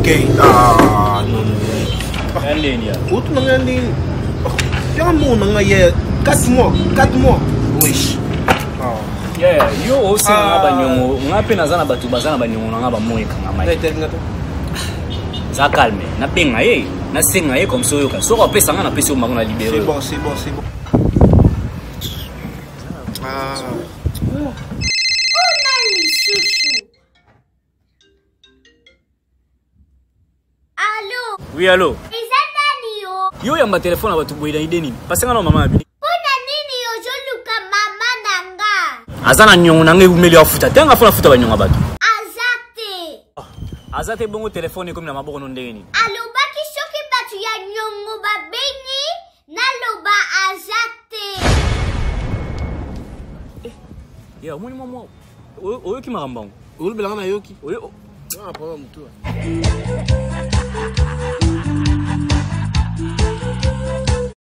Ok. Ah, non, non. Ya ndeni ya. Otuna ngai ndenge. Ya mona ngai ya 4 mois, 4 mois. Wesh. Ah. Yeah, yo osenga nga Ah. baniongo nga mpe naza na bato baza na baniongo na nga bamoi ekangama Ngai telinga to. za calme nabenga ye nasenga ye comme ça oyoka soki apesa nga napesi yo bango na libere C'est bon, c'est bon, c'est bon. Ah. Una lisusu. Alo, oui allo eza nani yo? yo oyamba telefone na bato boye na ide nini pasenga na mama na bino Mpona nini ozoluka mama na nga? aza na niongo na nga ewumeli afuta te nga fo nafuta baniongo ya bato Aza te. aza te bongo telefone ekomi na maboko no ndenge nini Alobaki soki bato ya nyongo babengi, naloba aza te. ya omoni mwa mwa oyoki makambo yango Olobelanga na yoki. Oyo- Ah, problème mutu.